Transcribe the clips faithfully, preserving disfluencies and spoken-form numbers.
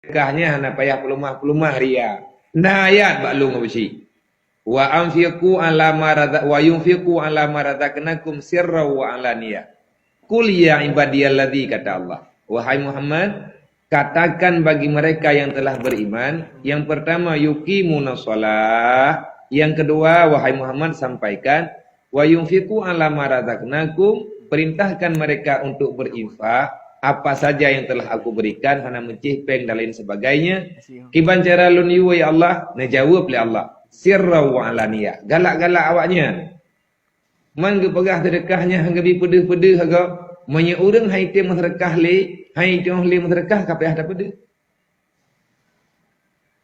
Sedekahnya hana payah peulumah-peulumah ria. Na ayat bak lôn Abu Syik. "Wa anfiqu ala ma raza-, wa yunfiqu ala ma razaqnakum sirran wa alaniyah. Qul ya ibadiyalladzi," kata Allah. Wahai Muhammad, katakan bagi mereka yang telah beriman, yang pertama, "Yuqimuna shalah," yang kedua, wahai Muhammad, sampaikan, "Wa yunfiqu ala ma razaqnakum," perintahkan mereka untuk berinfak, apa saja yang telah Aku berikan, hana meucéh péng dan lain sebagainya. Kiban cara lôn yue, ya Allah, neujaweueb lé Allah, sirran wa alaniyah, galak-galak awaknyan. Man geupeugah seudeukah nyan hana geubi peudeuh-peudeuh agoe. Meunyoe ureuëng hai tem meuseudeukah lé, hai tem lé meuseudeukah, ka payah tapeudeuh.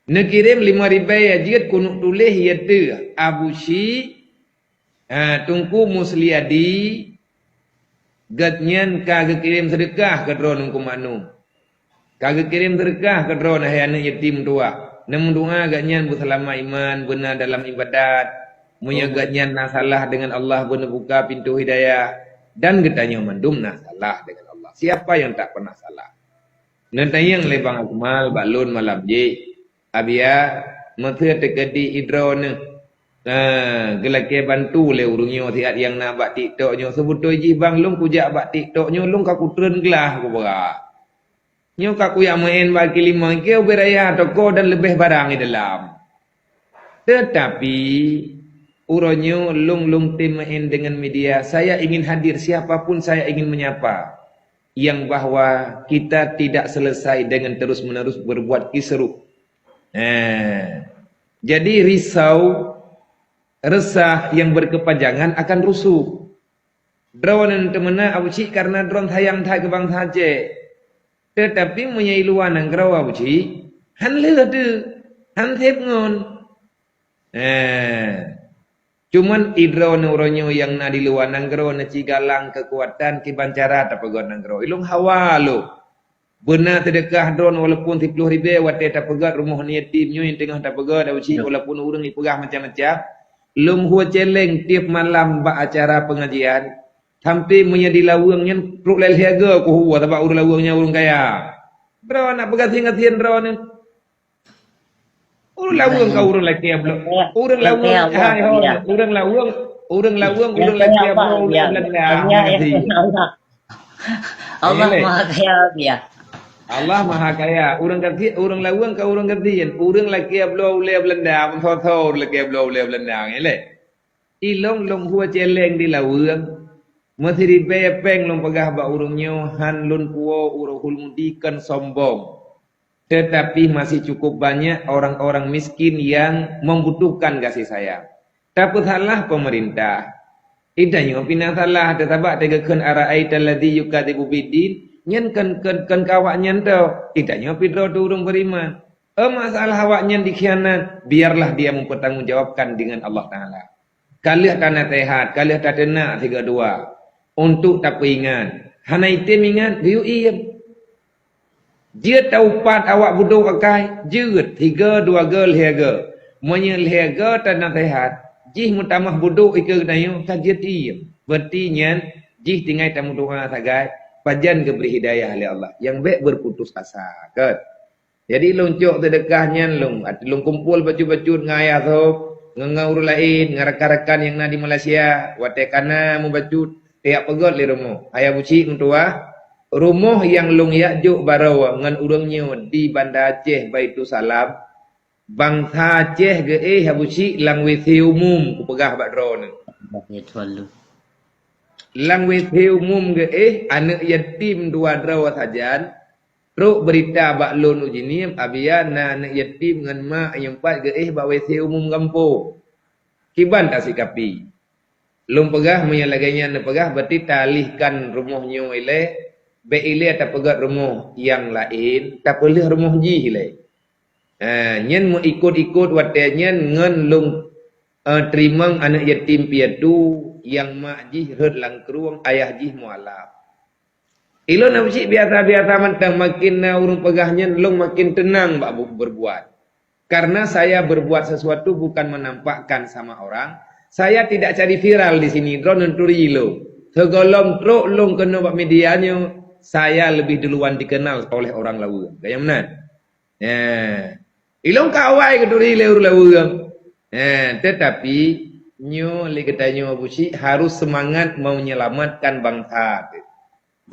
Neukirém limong ribèe jeuet keuneuk tuléh, yaitu Abu Syik, ha, Teungku Musliadi, gobnyan ka geukirém seudeukah keu droeneuh Teungku Maknum. Ka geukirém seudeukah keu droeneuh hai aneuëk yatim tuha. Neumeudoá gobnyan beuseulamat iman, beuna dalam ibadat. Meunyoe gobnyan na salah deungon Allah, beuneubuka pintoe hidayah, dan geutanyoe mandum na salah deungon Allah. Siapa yang tak pernah salah? Neutanyong lé Bang Akmal bak lôn malam jih, "Abiya, meuseu teukeudi droeneuh, eh, geulakée bantu lé ureuëng nyoe siat nyang na bak TikTok nyoe, seubeutôi jih bang lôn kujak bak TikTok nyoe lôn ka kutreun glah kubra. Nyoe ka kujak meu'en bak keulimong, keu ubé raya toko dan leubeh barang di dalam. Tetapi, uroe nyoe lôn, lôn tem meu'en deungon media, saya ingin hadir, siapa pun saya ingin menyapa, yang bahwa kita tidak selesai dengan terus-menerus berbuat kisruh." Eh, jadi risau, resah yang berkepanjangan akan rusuh. Droeneuh teumeuna Abu Syik karena droeneuh sayang that keu bansa Aceh. Tetapi meunyoe i luwa nanggroe Abu Syik, han lheueh teuh, han sép ngon. Eh, cuman i droeneuh uroe nyoe nyang na di luwa nanggroe neucigalang keukuatan kiban cara tapeugét nanggroe. Ilôn hawa lôn. Beuna seudeukah droeneuh walaupun siploh ribèe watée tapeugét rumoh aneuk yatim nyoe nyang teungoh tapeugét Abu Syik, walaupun ureuëng ipeugah macam-macam. Lôn hue celeng tieb malam bak acara pengajian. Sampai meunyoe di Laweueng nyan trok lhèe-lhèe goe kuhue sabab ureuëng Laweueng nyan ureuëng kaya. Droeneuh peugasien-gasien droeneuh. Ureuëng Laweueng ka ureuëng lakée bloe. Ureuëng Laweueng, hai ho, ureuëng Laweueng, ureuëng Laweueng, ureuëng lakée bloe ulée Beulanda. Allah Maha Kaya, ya. Allah Maha Kaya. Ureuëng gasien, ureuëng Laweueng ka ureuëng gasien. Ureuëng lakée bloe ulée Beulanda, meutho-tho ureuëng lakée bloe ulée Beulanda nyan lé. Ilôn lôn hue celeng di Laweueng. Meusiribèe péng lôn peugah bak ureuëng nyoe, han lôn puwoe uroe hul mudi kon sombong. Tetapi masih cukup banyak orang-orang miskin yang membutuhkan kasih sayang. Tapeusalah pemerintah. Geutanyoe pih na salah, teusabab teugeukheun ara'aital ladzi yukadzibu biddin, nyan kon, kon, kon keu awaknyan tho. Geutanyoe pih droe teuh ureuëng beriman. Eh, masalah awaknyan dikhianat, biarlah dia mempertanggungjawabkan dengan Allah Taala. Ka lheueh tanaseuhat, ka lheueh tateunak sigoe dua. Untuk tapeuingat, hana item ingat, geuyue iem. Jeuet taupat awak budok akai, jeuet sigoe dua goe lhèe goe. Meunyoe lhèe goe tanaseuhat, jih meutamah budok ikeue geutanyoe ka jeuet iem. Berarti nyan jih tinggai tameudoá sagai, pajan geubri hidayah lé Allah, nyang bék berputus asa, kan? Jadi lôn cok seudeukah nyan lôn, lôn kumpol bacut-bacut ngon ayah sob, ngon, ngon ureuëng laén, ngon rakan-rakan nyang na di Malaysia, watée kana meubacut, tajak peugét lé rumoh. Ayah Abu Syik meutuah, rumoh nyang lôn jak jok baroe ngon ureuëng nyoe di Banda Aceh Baitussalam, bansa Aceh geuéh Abu Syik lam WC umum, kupeugah bak droeneuh. Lam WC umum geuéh, aneuëk yatim dua droe sajan, trok beurita bak lôn u Jeunieb, Abiya, na aneuëk yatim ngon mak nyang pat geuéh bak WC umum gampông. Kiban tasikapi. Lôn peugah, meunyoe lagée nyan neupeugah, berarti talihkan rumoh nyoe ilée, bék ilée tapeugét rumoh nyang laén, tapeulheueh rumoh jih ilée. Ha, nyan meuikot-ikot watée nyan ngon lôn, eh, teurimong aneuëk yatim piatu nyang mak jih rhot lam krueng, ayah jih mualaf. Ilôn Abu Syik biasa-biasa mantong, makin na ureuëng peugah nyan, lôn makin teunang bak bu-, berbuat. Karena saya berbuat sesuatu bukan menampakkan sama orang, saya tidak cari viral di sini, droeneuh turi lôn. Sigohlom trok lôn keunoe bak media nyoe, saya lebih duluan dikenal oleh orang Laweueng. Ka nyang meunan. Eh, ilong ka awai keuturi lé ureuëng-ureuëng. Eh, tetapi nyoe lé geutanyoe Abu Syik harus semangat menyelamatkan bangsa teuh.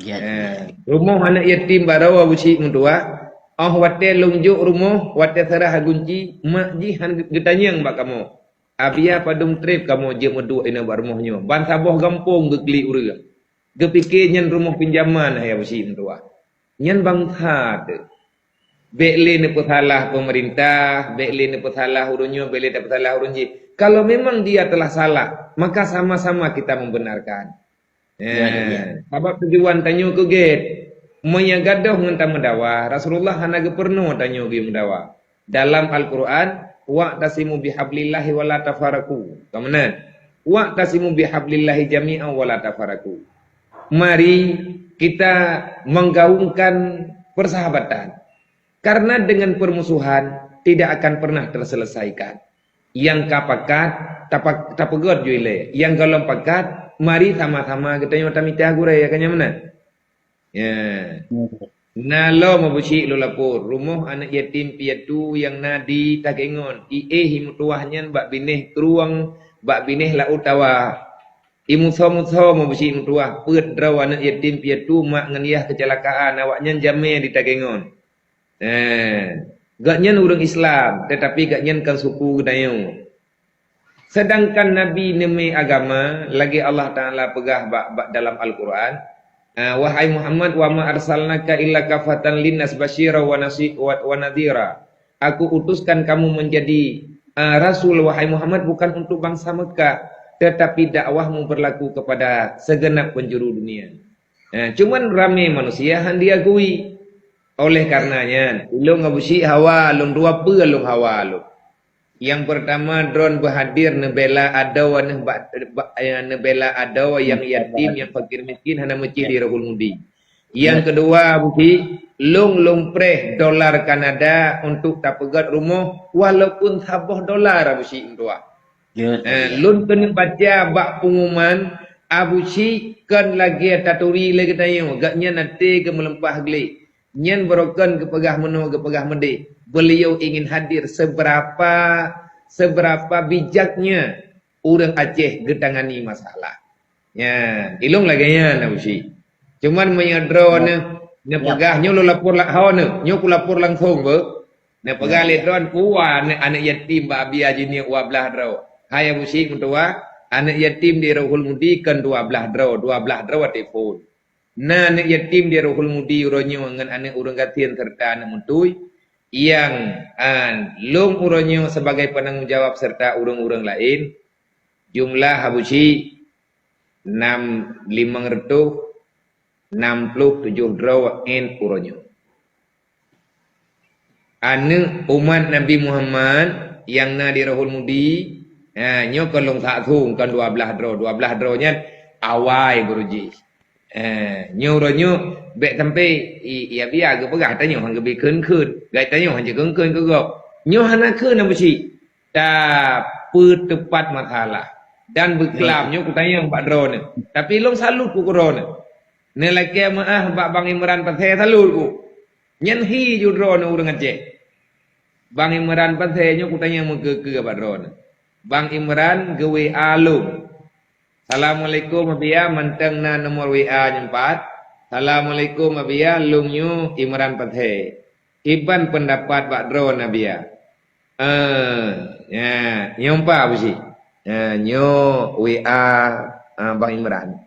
Ya, eh, ya. Rumoh aneuk yatim baroe Abu Syik meutuah, oh watée lôn jok rumoh, watée seurah gunci, mak jih han geutanyong bak kamoe, "Abia padum treb kamoe jeuet meuduek inoe bak rumoh nyoe?" Ban saboh gampông geuklik ureuëng. Geupike nyan rumoh pinjaman hai Abu Syik meutuah. Nyan bangsa teuh. Bék lé neupeusalah pemerintah, bék lé neupeusalah ureuëng nyoe, bék lé tapeusalah ureuëng jih. Kalau memang dia telah salah, maka sama-sama kita membenarkan. Ya, ya. Sabab tujuan tanyoe keu gét. Meunyoe gadôh ngon tameudawa, Rasulullah hana geupeurunoe tanyoe geumeudawa. Dalam Al-Quran, "Wa'tasimu bihablillahi wa la tafarraqu." Ka meunan. "Wa'tasimu bihablillahi jami'an wa la tafarraqu." Mari kita menggaungkan persahabatan. Karena dengan permusuhan tidak akan pernah terselesaikan. Nyang ka pakat, tapak-, tapeugét ju ilée. Nyang gohlom pakat, mari sama-sama geutanyoe tamita gurée, ka nyan meunan? Ya. Na lom Abu Syik lôn lapor, rumoh aneuk yatim piatu nyang na di Takengon. Iéh imeutuwah nyan bak binéh krueng, bak binéh Laôt Tawa. Imusoe-musoe Abu Syik imeutuwah, peuet droe aneuk yatim piatu mak ngon yah keucelakaan, awaknyan jamé di Takengon. Eh, gobnyan ureuëng Islam, tetapi gobnyan kon suku geutanyoe. Sedangkan Nabi neumé agama, lagée Allah Taala peugah bak, bak dalam Al-Quran, eh, "Wahai Muhammad, wa ma arsalnaka illa kafatan linnas basyira wa nasi-, wa, wa nadhira." Aku utuskan kamu menjadi, eh, rasul, wahai Muhammad, bukan untuk bangsa Mekah, tetapi dakwahmu berlaku kepada segenap penjuru dunia. Eh, cuman ramé manusia han diakui. Oleh karenanya, ulôn Abu Syik hawa lôn, dua peue lôn hawa lôn. Nyang peurtama, droen beuhadir neubela adoe neuh bak, bak, eh, neubela adoe nyang yatim, nyang fakir miskin, hana meucit di Rohul Mudi. Nyang keudua, Abu Syik, lôn, lôn preh dolar Kanada untuk tapeugét rumoh, walaupun saboh dolar, Abu Syik, meutuah. Eh, lôn keuneuk baca bak pengumuman, Abu Syik kon lagée taturi lé geutanyoe, gobnyan até geumeuleumpah gleh. Nyan baroe kon geupeugah meunoe, geupeugah meudeh. Beliau ingin hadir seberapa, seberapa bijaknya ureuëng Aceh geutangani masalah. Nyan, ilong lagée nyan, Abu Syik. Cuman meunyoe droeneuh neupeugah, nyoe lôn lapor la-, ho neuh, nyoe kulapor langsong beuh. Neupeugah lé droen, "Peue aneuk, aneuk yatim bak Abia jinieuk dua blaih droe." Hai Abu Syik meutuah, aneuk yatim di Rohul Mudi kon dua blaih droe, dua blaih droe até phon. Na aneuk yatim di Rohul Mudi uroe nyoe ngon aneuk ureuëng gasien serta aneuk meutui, nyang, an, lôn uroe nyoe sebagai penanggung jawab serta ureuëng-ureuëng laén, jumlah Abu Syik nam, limong reutôh nam ploh tujoh droe ngon uroe nyoe. Aneuk umat Nabi Muhammad nyang na di Rohul Mudi, ha, nyoe kon lôn sak thong, kon dua blaih droe. Dua blaih droe nyan awai baru jih. Eh, nyoe uroe nyoe bék sampai i, i Abia geupeugah tanyoe han geubi kheun-kheun, geutanyoe han jikheun-kheun keu gob. Nyoe hana kheun Abu Syik. Tapeuteupat masalah. Dan beuklam nyoe kutanyong bak droeneuh. Tapi lôn salut ku keu droeneuh. Neulakée meuáh bak Bang Imran Pasé, salut ku. Nyan hi ju droeneuh ureuëng Aceh. Bang Imran Pasé nyoe kutanyong meukeue-keue bak droeneuh. Bang Imran geu-W A lôn. "Assalamualaikum Abia, mantong na nomor W A nyoe pat. Assalamualaikum Abia, lôn nyoe Imran Pasé. Kiban peundapat bak droeneuh Abia?" Eh, ya, nyoe pat Abu Syik. Ya, nyoe W A, ah, Bang Imran.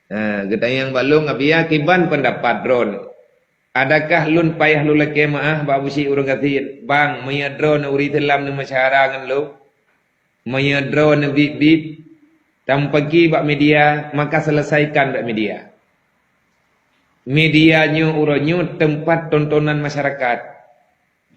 Eh, geutanyong bak lôn, "Abia, kiban peundapat droeneuh? Adakah lôn payah lôn lakée meuáh bak Abu Syik ureuëng gasien? Bang, meunyoe droeneuh ureuëng Islam neumeusyara ngon lôn, meunyoe droeneuh biet-biet, tamuphaki bak media, maka selesaikan bak media. Media nyoe uroe nyoe teumpat tontonan masyarakat."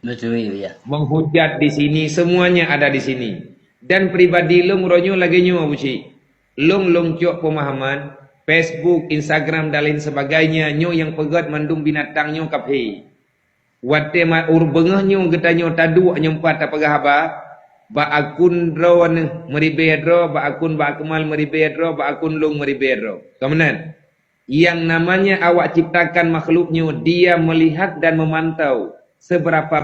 Betul, ya. Menghujat di sini, semuanya ada di sini. Dan pribadi lôn uroe nyoe lagée nyoe, Abu Syik. Lôn, lôn cok pemahaman, Facebook, Instagram, dan lain sebagainya, nyoe nyang peugét mandum binatang nyoe kafé. Watée ma-, ur-, beungoh nyoe geutanyoe taduek nyoe pat tapeugah haba, bak akun droeneuh meuribée droe, bak akun Bang Akmal meuribée droe, bak akun lôn meuribée droe. Ka meunan? Yang namanya awak ciptakan makhluk nyoe, dia melihat dan memantau seberapa